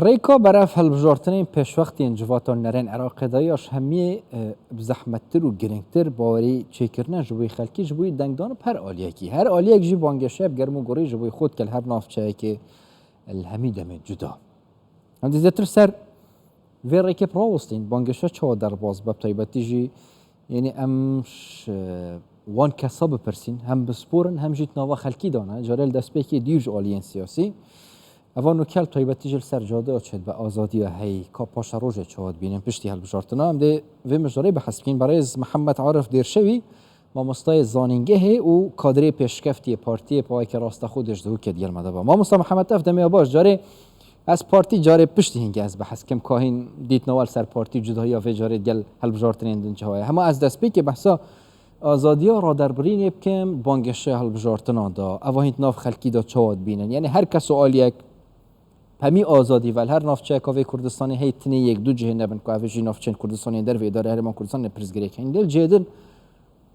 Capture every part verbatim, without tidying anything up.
Rêka berev hilbijartinên pêşwextiyên civata hunerên Iraqê de ya ji hemiyê, e, bi zehmettir û girîngtir bawerî çêkirine ji bo xelkî, ji bo dengdan bi her aliyekî. Her aliyek jî bangêşe bi germ û gurî ji bo xwe dike li her navçeyekê li hemî demê cuda. Em dê zêtir ser vê rêkê bi rawestîn, bangêşe çawa derbas be, bi taybetî jî, yanî em ji wan kesa bipirsîn, hem pispor in, hem jî di nava xelkî de ne. Carê li destpêkê dî ji aliyên siyasî. Eva nûke li taybetî jî li ser cadeya çêdibe, azadiya heyî, ka paşerojê çawa dibînin, piştî hilbijartina. Em dê vê mijarê behs bikin. Berêz Mihemed Arif Dêrşewî, mamostayê zanîngehê û kadrê pêşkeftiyê partiyê pawekî rasteqû dê ji Dihokê digel me de be. Mamosta Mihemed, ev demê ya baş. Carê ez partî, carê piştî hingê ez behs kim, ka hîn dîtina we li ser partî û cudahiya vê carê digel hilbijartinên din çawa ye. Hema ez destpêkê behsa azadiya raderbirînê bikim, bangêşeya hilbijartina da. Eva hîn di nav xelkî de çawa dibînin? Yanî her kes û aliyek hemî azadî ve li her navçeyeka vê Kurdistanê heyî tinê yek du cihê nebin ku ev jî navçeyên Kurdistanê dervê îdarê Herêma Kurdistanê pirsgirêk heyîn. Lê li cihê din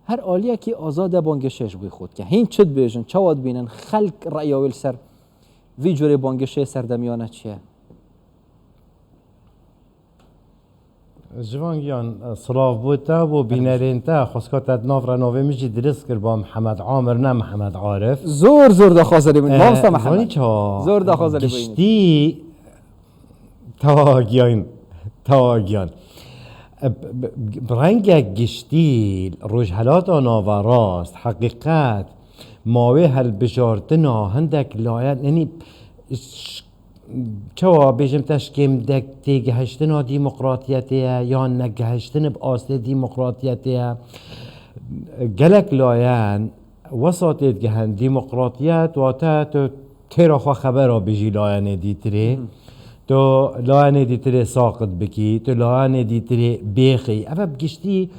her aliyekî azad e bangêşe ji bo xwe dike. Hîn çi dibêjin, çawa dibînin, xelk reya wê li ser vî curê bangêşeyê serdemiyane çi ye? Civan Giyan, silav bo te, bo bînerên te, xwezka te di nav re navê min jî dirist kir, ba Mihemed Amir, ne Mihemed Arif. Zor, zor daxwaza lê bûyî. Eh, Mamosta Mihemed. Zanî çawa? Zor daxwaza lê bûyî. Giştî, tawa giyan, tawa giyan. Eh, b-, b-, bi rengek giştî, Rojhelata Naverast, heqîqet, ma wê hilbijartina hindek layen, yanî, ş-, çawa bêjim te, şkêmdek têgihiştina demokratiyetê ye, yan negihiştin bi astê demokratiyetê ye. Gelek layen wesa têdigihin demokratiyet, wate tu têra xwe xebera bijî layenê dîtirê. Hmm. Tu layenê dîtirê saqit bikî, tu layenê dîtirê bêxî. Ev e bi giştî,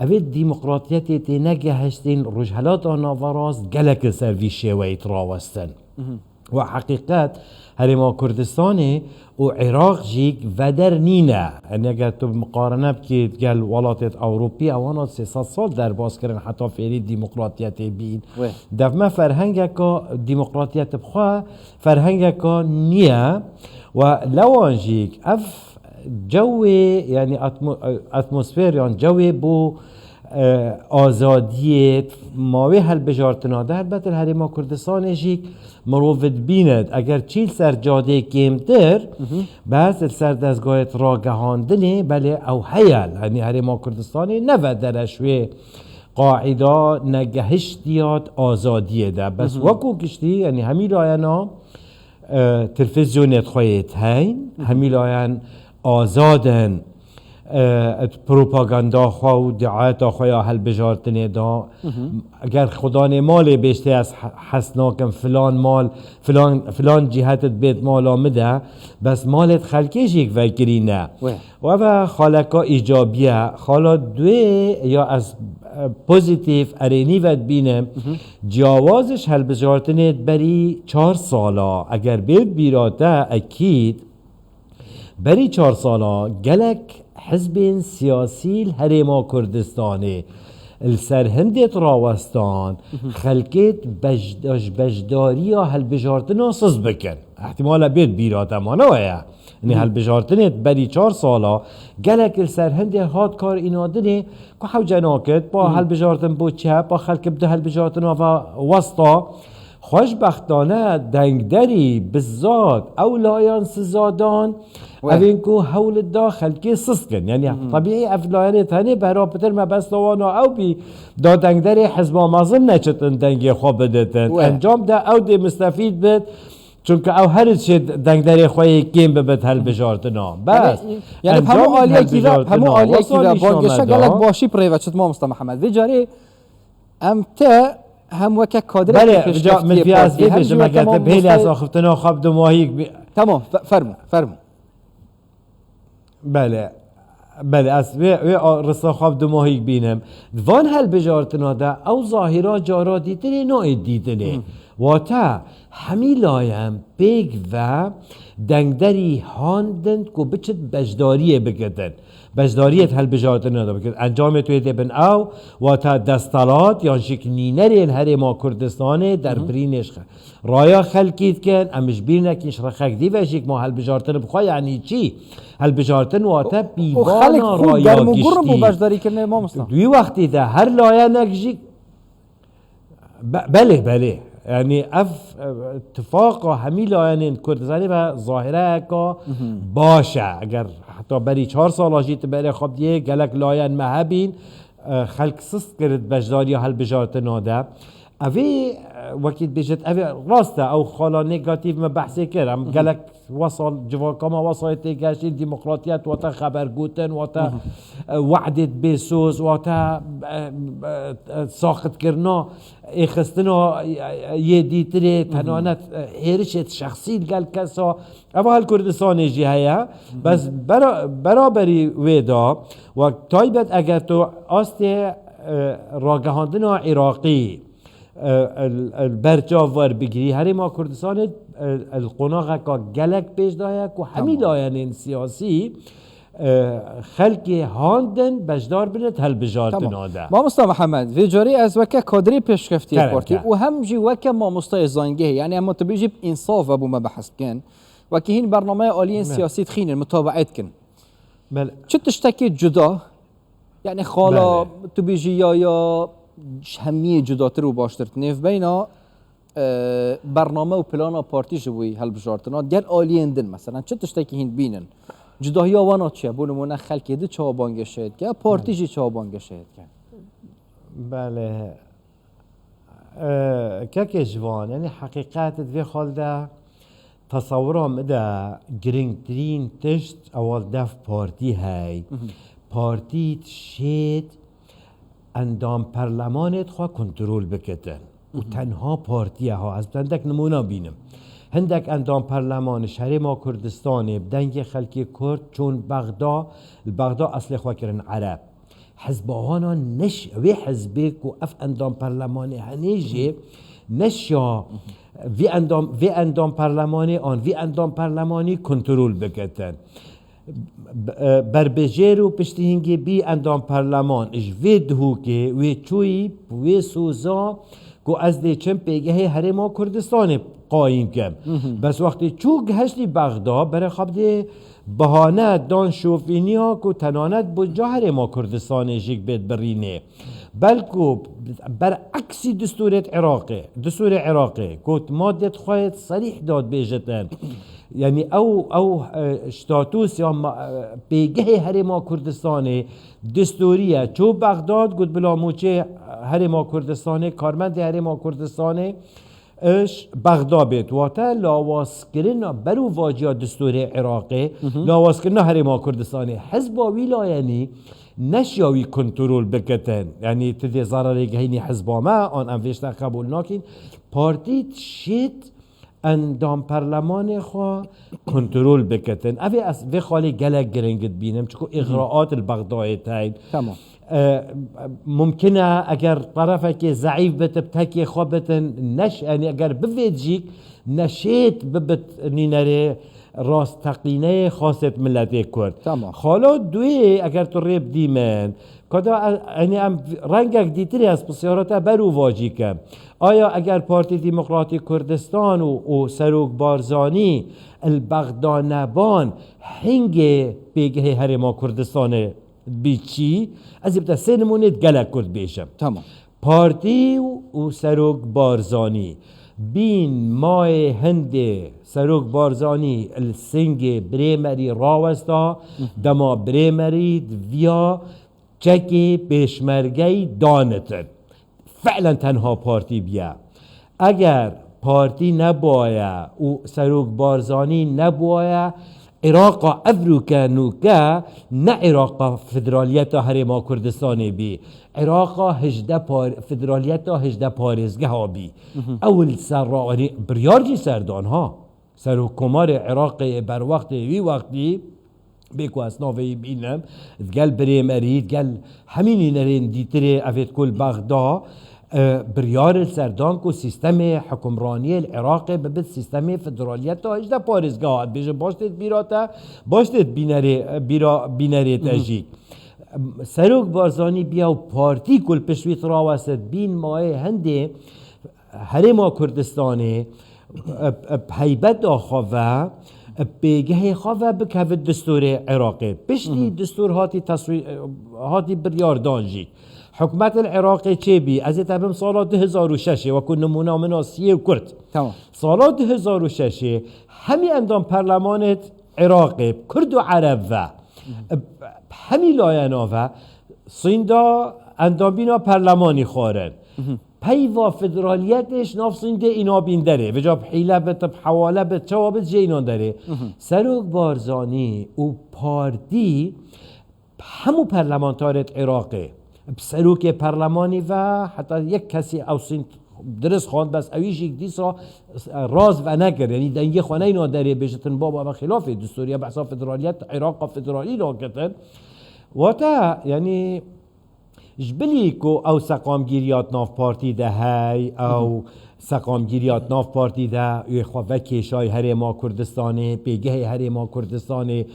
ev ê demokratiyetê tê negihiştîn, Rojhelata Naverast gelek li ser vî şêweyî dirawestin. Mhm. Wa heqîqet, Herêma Kurdistanê û Iraq jî veder nîne. Yanî eger tu miqarene bikî gel welatêt Ewropî, ewana sê sed sal derbas kirin heta fêrî demokratiyetê bîn. Wê. Dev me ferhengeka demokratiyet bi xwe, ferhengeka niye. Wa lewan jî ev cewê, yanî atmo-, atmosfer yan cewê bo e, azadiyê, ma wê hilbijartina de, helbet li Herêma Kurdistanê jî mirov dibîne. Eger çî li ser cadê kêmtir, Mhm. bes li ser dezgahê ragihandinê, belê ew heye. Yanî Herêma Kurdistanê neve dere ji wê qaîda negehiştiya azadiyê de. Bes Mhm. wekû giştî, yanî hemî layena, e, televîzyonê xwe yê heyn, Mhm. hemî layen azad in, e, propaganda xwe û diayeta xwe ya hilbijartinê da. Mhm. Ger xudanê malê bêjtê ez he-, hes nakim filan mal, filan, filan cîhet dibêt mala min de, bes malêt xelkê jî vekirî ne. Wê. Û ev e xaleka îcabî ye. Xala duê ya ez, e, pozîtîf, erênî vedibînim. Mhm. Ciyawaz ji hilbijartinê berî çar sala, eger bêt bîra te ekîd, berî çar sala gelek hizbên siyasî li Herêma Kurdistanê li ser hindê rawestan, Mhm. xelkê bej-, ji beşdariya hilbijartina siz bikin. Îhtîmala bêt bîra te, mana we ye. Yanî Hı. hilbijartinê berî çar sala gelek li ser hindê hat kar înadinê ku hewce nakit, pa Hı. hilbijartin bo çep, pa xelk bi du hilbijartina ve westa. Xweşbextane dengderî bizat ew layan sizadan, Weh. evên ku hewl da xelkê sist kin. Yanî Hı. tebîî ev layanê tenê behra pitir mebesta wana ew bî, da dengderê hizba mezin neçitin dengê xwe biditin. Weh. Encam de ew dê mistefîd bit, Çunke ew her çê dengderê xwe yê kêm bibit helbijartina. Bes. Yani, yani Encamê hemû aliyekî ve, hemû helbijartina, aliyekî wesa ve nîşan bangêşe neda. Gelek başî bi rê ve çit mamosta Mihemed. Vê carê em te hem weke kadrê Belê, pêşkeftiyê vêca min vê ez partî, vê hem jî bêjim, weke eger te bihêlî ez mamostayê axiftina xwe bi dumahîk bi- Tamam, fe-, fermo, fermo. Belê. Belê, ez wê, wê a-, risa xwe bi dumahîk bînim. Di van helbijartina de ew zahîra cara dîtinê nayê dîtinê. Hı. Wate hemî layen pêk ve dengderî handin ku biçin beşdariyê bigitin. Beşdariyê di hilbijartina de bigitin. Encamê tu yê dê bin ew, wata desthilat yan jî ki nînerên Herêma Kurdistanê derbirînê ji xe-, raya xelkî dikin, em ji bîr nekin ji rexek dî ve jî ma hilbijartin bi xwe yanî çi? Hilbijartin wate pîvana raya giştî. Bû beşdarîkirinê mamosta. Di wî wextî de her layenek jî Be-, belê, belê. Yanî ev, e, tifaqa hemî layenên Kurdistanê ve zahireyeka baş e. Eger heta berî çar sala jî tu berê xwe bidiyê, gelek layen me hebîn, e, xelk sist kir di beşdariya hilbijartina de. Evê, e, wekî dibêjit, evê rast e, ew xala negatîf me behsê kir. Em gelek wesal civaka me wesayê têgihiştîn, demokratiyet wate xebergotin, wate, e, wehdê bêsoz, wate, e, e, e, saxitkirina, êxistina, e, e, yê dîtirê, tenanet, e, hêrişê şexsî li gel kesa. Eva li Kurdistanê jî heye. Bes bera-, beraberî wê de, wek taybet eger tu astê, e, ragihandina Iraqî, e, el, el berçav werbigirî. Herêma Kurdistanê, e, el qonaxeka gelek pêş daye ku hemî Tamam. layenên siyasî, e, xelkê handin beşdar bin di hilbijartina Tamam. de. Mamosta Mihemed, vê carê ez weke kadrê pêşkeftiyê Kerem, partî kerem. û hem jî weke mamostayê zangehê, yani em tu bêjî bi însav ve bû me behs bikin. Wekî hîn bernameya aliyên Ne. siyasî dixînin, mutabaet kin. Bel- Çi tiştekî cuda Yani xala, Belê. tu bêjî ya, ya hemiyê cudatir û baştir. Nêvbeyna, e, bername û plana partî ji wî hilbijartina. Gel aliyên din, mesela, çi tiştekî hîn bînin? Cudahiya wana çi ye? Bo nimûne xelkê di çawa bangêşê dike? Partî Belê. jî çawa bangêşê dike? Belê. E, kekê Ciwan, yanî heqîqet di vê xal de tesewira min de girîngtirîn tişt ewal def partî hey. Mhm. Partî dişêt endam perlemanê xwe kontrol bikitin. Û Mhm. tenha partiye ha. Ez bi te hindek nimûna bînim. Hindek endam perlemanê ji Herêma Kurdistanê bi dengê xelkê Kurd çûn Bexda, li Bexda eslê xwe kirin Ereb. Hizba wana neş-, wê hizbê ku ev endam perlemanê henê jê neşya vê endam, vê endam perlemanê an vê endam perlemanî kontrol bikitin. B-, e, berbijêr û piştihingê bî endam perleman ji vê dihûkê wê çûyî wê soza ku ez dê çim pêgehê Herêma Kurdistanê qayîm kim. Mhm. Bes wextê çû gihiştî Bexda, berê xwe bidê bahane dan şofîniya ku tenanet bunca Herêma Kurdistanê jî bêt birînê. Belku bereksî distûrêt Iraqê, distûrê Iraqê, ku madê xwe yêt serîh dadbêjitin. Yanî ew, ew, e, statûs ya ma-, e, pêgehê Herêma Kurdistanê distûrî ye. Çû Bexdad, got bila mûçê Herêma Kurdistanê, karmendê Herêma Kurdistanê, iş Bexda bêt. Wate lawazkirina berovaciya distûrê Iraqê, Mhm. lawazkirina Herêma Kurdistanê. Hizba wî layenî neşya wî kontrol bikitin. Yanî tu dê zararê gehînî hizba me, an em vê şte qebûl nakîn. Partî dişêt endam perlemanê xwe kontrol bikitin. Ev ê ez vê xalê gelek giring dibînim, çiku îgraat li Bexdayê teyn. Tamam. E, mumkin e eger terefekê zeîf bit, bi tekê xwe bitin, neş-, yanî eger bivêt jîk, neşêt bibit nînerê rastteqîneyê xasêt miletê Kurd. Tamam. Xala duyê, eger tu rê bidî min, ka da, e, yanî em rengek dîtirê ez pisyara te berovajî kim. Aya eger Partî Demokratîk Kurdistan û, û Serok Barzanî li Bexda neban, hingê pêgehê Herêma Kurdistanê bî çî, ez ê bi te sê nimûnê di gelek kurt bêjim. Tamam. Partî û Serok Barzanî bîn mayê hindê Serok Barzanî li Singê Birêmerî rawesta, Mhm. dema Birêmerî di viya çekê pêşmergeyî danitin. Fi'len tenha partî biye. Eger partî nebaye û Serok Barzanî nebuaye, Iraqa evroke nûke ne Iraqa federaliyeta Herêma Kurdistanê bî. Iraqa hejdeh par-, federaliyeta hejdeh parêzgeha bî. Mhm. Ew li ser ra-, biryar jî serdan ha. Serokkomarê Iraqê ê berwextê wî wextî, bê ku ez navê wî bînim, digel birêmerî, digel hemî nînerên dîtirê, evêt ku li Bexda, e, biryar li ser dan ku sîstemê hukimraniyê li Iraqê bibit sîstemê federaliyeta hêj de parêzgeha. Dibêjin baş têt bîra te, baş têt bînerê, bîra bînerê te jî. Serok Barzanî biya û partî ku li pişt wî tirawestit bîn mayê hindê Herêma Kurdistanê, e, e, heybeta xwe ve, e, pêgehê xwe ve bikevit distûrê Iraqê. Piştî distûr hatî teswî-, e, hatî biryardan jî. Hikûmetên Iraqê çêbî, ez ê te bim sala du hezar û şeş ê, wekû nimûna min a siyê û kurt. Tamam. Sala du hezar û şeş ê hemî endam perlemanêt Iraqê, kurd û ereb ve, hemî layena ve sînda endambîna perlemanî xwarin. Peyva federaliyetê ji nav sîndê îna bînderê. Vêca bi hîle bit, bi hewale bit, çawa bit jê înan derê. Serok Barzanî û partî hemû perlemantarêt Iraqê, bi serokê perlemanî ve, heta yek kesî ew sînd dirist xwend, bes ewî jî dîsa raz venekir. Yanî dengê xwe neyna derê bêjitin, baba ve xilafê distûrî ye, behsa federaliyet, Iraqa federalî naketin. Wate, yanî, ji bilî ku ew seqamgîriya di nav partî de hey, ew seqamgîriya di nav partî de wê xwe vekêşay Herêma Kurdistanê, pêgehê Herêma Kurdistanê,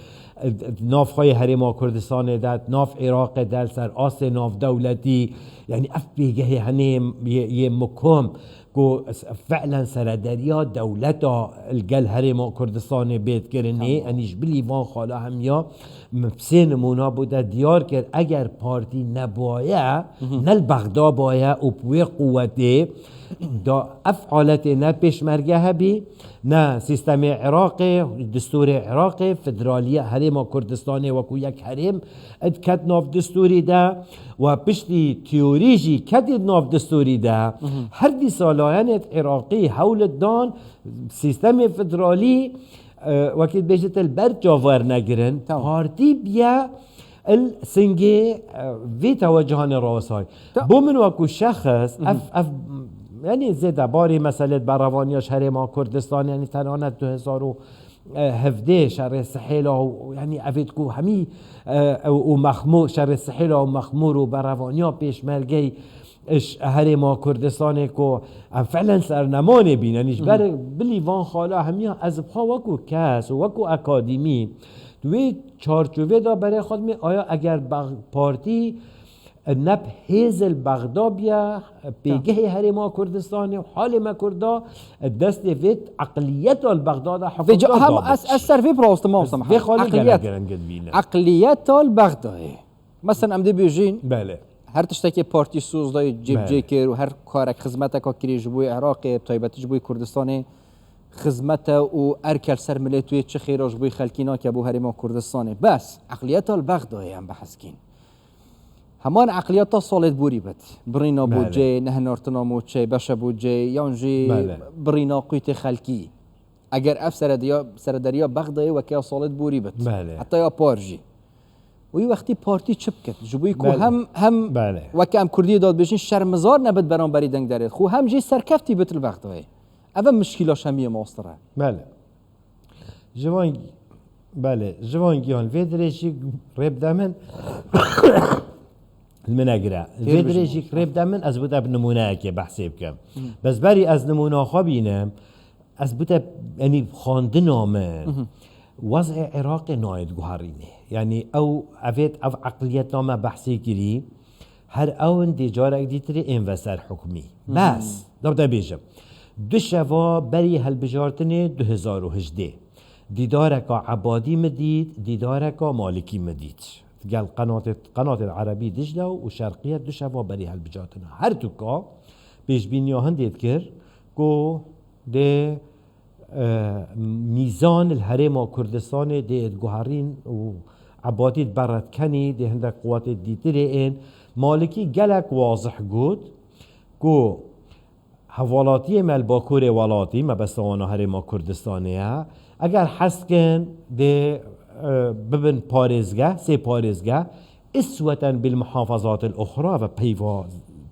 di navxweyê Herêma Kurdistanê de, di nav Iraqê de, li ser astê navdewletî, yanî ev pêgehê henê yê, yê mukom ku s-, fi'len serederiya dewleta li gel Herêma Kurdistanê bêt kirinê, Tamam. Yanî ji bilî van xala hemiya min bi sê nimûna bo te diyar kir, eger partî nebuwaye, ne li Bexda baye û bi wê quwetê da ev haletê ne pêşmerge hebî, ne sîstemê Iraqê, distûrê Iraqê, federaliya Herêma Kurdistanê wekû yek herêm diket nav distûrî de, we piştî teorî jî ketî di nav distûrî de, her dîsa layenêt Iraqî hewl dan sîstemê federalî, e, wekî dibêjit li ber çav wernegirin, Tamam. Partî biye il singê, e, vê tewecuhanê rawesay. Ta- Bo min wekû şexs, ev, ev, yanî zêde barî meselê berevaniya ji Herêma Kurdistan, yanî tenane du hezar û hevdeh şerê Sihêla û, yanî evêt ku hemî, e, û Mexmûr, şerê Sihêla û Mexmûr û berevaniya pêşmergey ji Herêma Kurdistanê ku em fi'len sernemanê bîn, yanî ji ber bilî van xala hemiya ez bi xwe wekû kes û wekû akademî di wê çarçovê de berê xwe dimê aya eger bex-, partî ne bi hêz li Bexda biye, pêgehê Herêma Kurdistanê û halê me Kurda, destê vê eqliyeta li Bexda de Vê ca-, hukimdar hem da ez, bikişî. Ez ser vê bi rast, mamosta Ez Mihemed. Vê xalê gelek Eqliyet. Giring dibînim. Eqliyeta li Bexdayê. Mesela em dê bêjin, Belê. Her tiştekê partî soz dayê cêbicê Belê. Kir û her karek xizmeteka kirî ji bo Iraqê, bi taybetî ji bo Kurdistanê xizmete û erke li ser milêt wê çi xêra ji bo xelkî nake bo Herêma Kurdistanê. Bes, eqliyeta li Bexdayê em behs kîn. Heman eqliyeta salêt borî bit. Birîna Belê. Bûcê, nehinartina mûçê, beşe bûcê, yan jî Belê. Birîna qûtê xelkî. Eger ev serediya-, serederiya Bexdayê weke ya salêt borî bit. Belê. Heta ya par jî. Wî wextî partî çi bikit? Ji bo ku Belê. Hem, hem Belê. Weke em Kurdiyê de dibêjin şermizar nebit beramberî dengderêt xwe, hem jî serkeftî bit li Bexdayê. Ev e mişkîla şemiyê mastir e. Belê. Ji van, belê, ji van giyan vê dirêjî rê bide min, li min negire. Vê Têr bijî dirêjî mamoste. Rê bide min, ez bo te bi nimûneyekê behsê bikim. Hı. Bes berî ez nimûna xwe bînim, ez bo te, yanî xwendina min, Hı hı. Wez'ê Iraqê nayê diguherînê. Yanî ew, evêt, ev eqliyeta me behsê kirî, Her ew in dê carek dîtirê ên veser hukmî. Bes, da te bêjim. Du şeva berî hilbijartinê du hezar û hejdeh, dîdareka Ebadî min dît, dîdareka Malikî min dît. Gel qenatê, qenatên Erebî Dicle û Şerqiye du şeva berî hilbijartina. Her duka pêşbîniya hindê dikir ku dê e, mîzan li Herêma Kurdistanê dê guherîn û Ebadî di beret kenî, dê hindek quwetê dîtirê ên. Malikî gelek wazih got ku hevwelatiyê me li bakurê welatî, mebesta wana Herêma Kurdistanê ye. Eger hez dikin, dê, e, bibin parêzgeh, sê parêzgeh. Isweten bil muhafazatil uxra ve peyva-,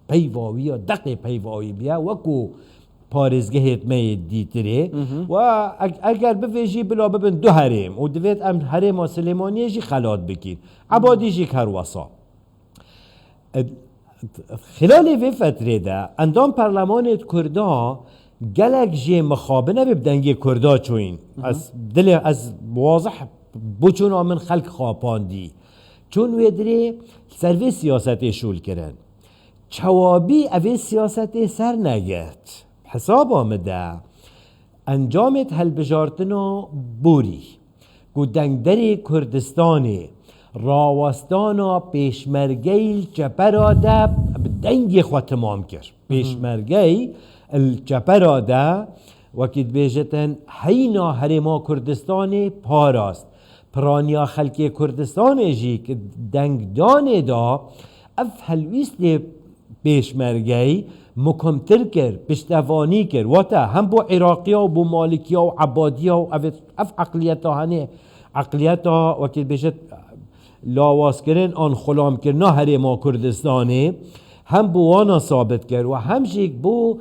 peyvawî ya deqê peyvawî biye, wekû parêzgehêt me yê dîtirê. Mhm. Wa eg-, eger bivê jî bila bibin du herêm û divêt em herêma Silêmaniyê jî xelat bikîn. Ebadî jî her wesa. E, Xilalê vê fetrê de endam perlemanê Kurda gelek jê mixabin, ev bi dengê Kurda çûyîn. Ez dilê ez wazih bû, çûna min xelk xapandî. Çûn wê dirê ser vê siyasetê şûl kirin. Çewabî evê siyasetê ser negirt. Hesaba min de encamê hilbijartina borî ku dengderê Kurdistanê rawestana pêşmergeyî li çepera de bi dengê xwe timam kir. Pêşmergeyî li çepera de, wekî dibêjitin, heyna Herêma Kurdistanê parast. Piraniya xelkê Kurdistanê jî ki dengdanê da, ev helwîstê pêşmergeyî muhimtir kir, piştevanî kir. Wata hem bo Iraqiya û bo Malikiya û Ebadiya û ev, ev eqliyeta henê, eqliyeta, wekî dibêjit, lawazkirin an xulamkirina Herêma Kurdistanê hem bo wana sabit kir û hem jî bo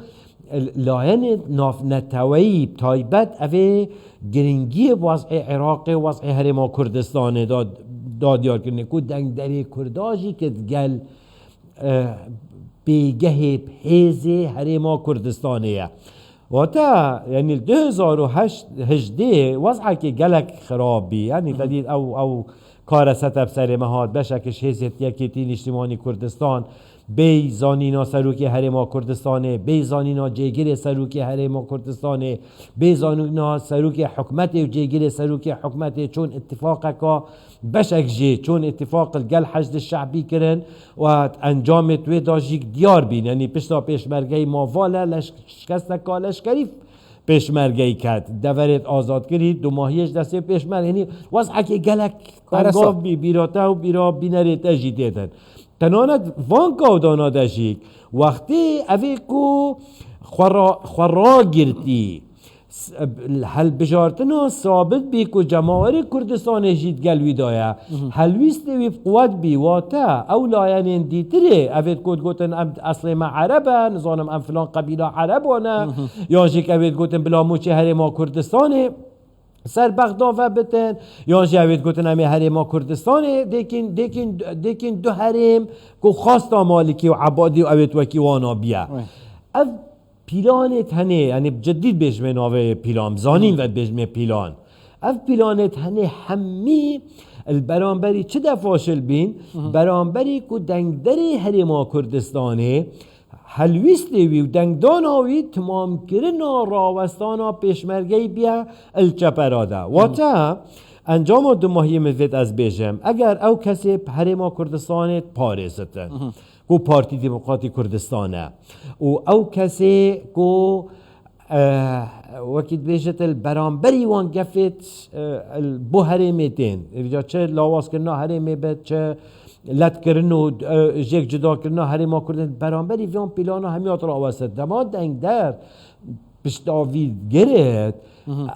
layenê navneteweyî taybet evê giringiyê wez'ê Iraqê, wez'ê Herêma Kurdistanê da, da diyarkirinê ku dengderê Kurda jî ki digel, eh, pêgehê hêzê Herêma Kurdistanê ye. Wate, yanî li du hezar û heşt, hejdê wez'ekê gelek xirab bî. Yanî te dît ew, ew kare sete bi serê me hat, beşek ji hêzê Yekêtî Nîştîmanî Kurdistan, bêyî zanîna serokê Herêma Kurdistanê, bêyî zanîna cêgirê serokê Herêma Kurdistanê, bêyî zanîna serokê hikûmetê û cêgirê serokê hikûmetê çûn îtîfaqeka, beşek jî çûn îtîfaq li gel Heşdê Şe'bî kirin û encamê wê da jî diyar bîn. Yanî pişta pêşmergeyî ma va le leş-, şikesteka leşkerî pêşmergeyî ket. Deverêt azadkirî, dumahiyê ji destê pêşmerge. Yanî wez'ekê gelek Kare tengav sor. bî, bîra te û bîra bînerê te jî tê din. Tenanet van kawdana de jî, wextê evê ku xwe ra-, xwe ragirtî, s-, hilbijartina sabit bî ku cemawerê Kurdistanê jî digel wî de ye. Helwîstê wî bi quwet bî, wate ew layenên dîtirê, evê ku digotin, em eslê me Ereb e, nizanim em filan qebîla Ereba ne, yan jî evê digotin bila mûçê Herêma Kurdistanê ser Bexda ve bitin, yan jî evê digotin, em ê Herêma Kurdistanê dêkîn, dêkîn, dêkîn du herêm ku xwesta Malikî û Ebadî û evê wekî wana biye. Wê. Ev pîlanê tenê, yanî bi cidî dibêjimê navê pîlan, bi zanîn ve dibêjimê pîlan. Ev pîlanê tenê hemî li beramberî çi de faşil bîn? Beramberî ku dengderê Herêma Kurdistanê helwîstê wî û dengdana wî timamkirina rawestana pêşmergeyî biye li çepera de. Wate, encama dumahiyê min vêt ez bêjim, eger ew kesê bi Herêma Kurdistanê parêzitin, ku Partî Demokratî Kurdistan e, û ew kesê ku, eh, wekî dibêjit, li beramberî wan gefêt, eh, li bo herêmê tên. Îca çi lawazkirina herêmê be, çi letkirin û, eh, jêk cudakirina Herêma Kurdê, beramberî van pîlana hemiya dirawestin. Dema dengder pişta vî girt,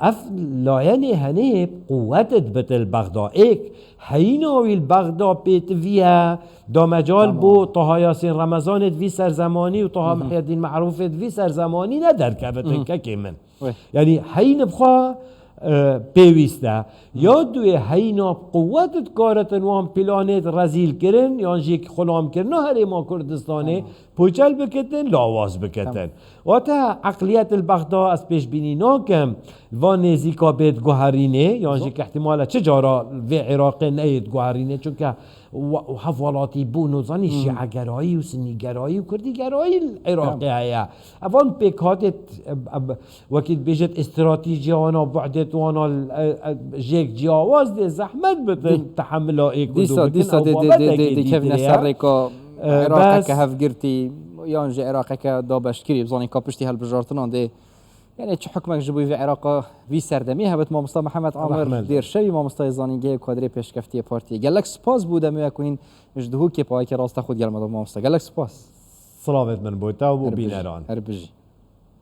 ev layenê henê quwet dibit li Bexda. Êk heyîna wî li Bexda pêtivî ye, da mecal bo Taha Yasîn Remezanê di vî serzemanî û Taha Mihyedîn Merûfê di vî serzemanî nederkevitin, kekê min. Wê. Yanî heyîn bi xwe, e, pêwîst e. Ya duê heyîna bi quwet dikaritin wan pîlanê rezîl kirin, yan jî xulamkirina Herêma Kurdistanê pûçel bikitin, lawaz bikitin. Wate eqliyet li Bexda ez pêşbînî nakim, va nêzîka bê diguherînê, yan jî ki ihtimale çi cara vê Iraqê neyê diguherînê, çunke we-, hevwelatîbûn û zanî şîegerayî û sinîgerayî û kurdîgerayî li Iraqê heye. Evan pêkhatê, e, e, wekî dibêjit, îstratîjiya wana, bu'dêt wana, e, e, jêk ciyawaz dê zehmet bitin, tehemila êk û du bikin, dîsa ew dê, dê, dê, babeteke dê, dê kevine dîtirê ye. Ser rêka, e, Iraqeke bes hevgirtî, yan jî Iraqeke dabeşkirî, bizanîn ka piştî hilbijartinan dê, yanî çi hukmek ji bo vî Iraqa vî serdemî hebit? Mamosta Mihemed Amir Dêrşevî, mamostayê zanîngehê û kadrê pêşkeftiyê partiyê. Gelek spas bo demê we ku hîn ji Duhokê payekê rast xwe di gel me de, mamosta. Gelek spas. Silavêt min bo te û bo bîneran. Her bijî.